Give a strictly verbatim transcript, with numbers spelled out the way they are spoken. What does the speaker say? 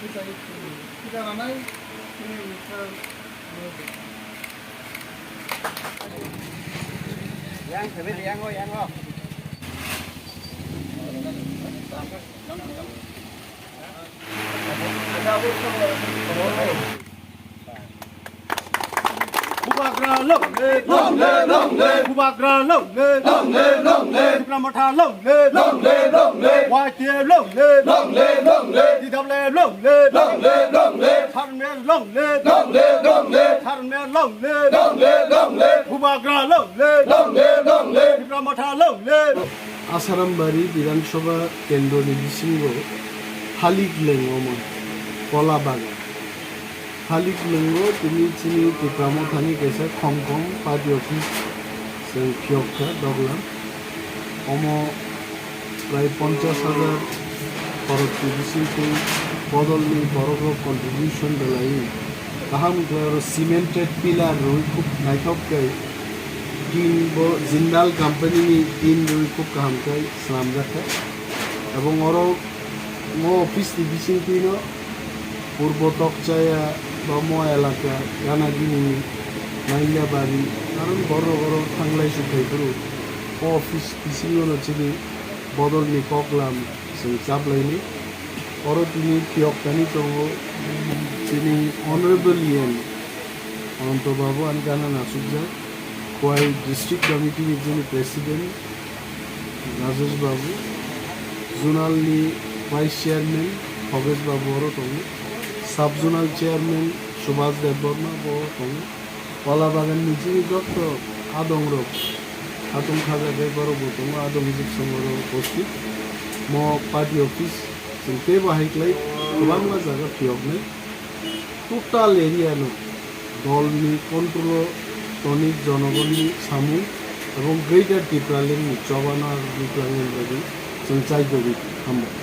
Yang, yang, yang. Bubagra long live! Long live, long live! Bubagra long live! Long live, long live! Tipra Motha long live! Long live, long live! Y T F long live! Long live, long live! T W F long live! Long live, long live! Sarmen long live! Long live, long live! Sarmen long live! Long live, long live! Bubagra long live! Long live, long live! Tipra Motha long live! Asarambari Bidhan Sabha Kendroni bisingo Halik Lengomon, Kola Bagan. Halik Lengo tini chini Tipra Mothani kaisa khongkhong party office chwng phiyok kha doglam. Omo prai ponchash hajar khorokni bisingtwi bodolni borokrok contribution belaiwi kaham khe oro cemented pillar rwui khub naithok khe tin bo Jindal company ni tin rwui khub kaham khe swnamjak kha. Ebong oro mo office ni bisingtwino Purbo Tokchaya ba mo elaka Ganagini, Mailabari, karon borok oro thanglai sukhai phuru o office bisingono chini bodolni koklam chwng chaplaini. Oro tini phiyok thani tongo chini Honorable E M Ananto Babu, ani gana nasukjak, Khowai District Committee ni chini President Rajesh Babu, Zonal ni Vice Chairman Khogesh Babu oro tongo, Sub Zonal Chairman Subhas Debbarma bo tongo, Kola Bagan ni chini jotto adong rok, Khatung Khaja tei borok bo tongo, adong hijik songoro bosik, mo party office, chwng teibo hai khlai kwbangma jaga phiyoknai. Total area no dolni control o toni jonogonni samung ebong Greater Tipraland ni chobana rwklang bagwi chwng chai tongwi hambai.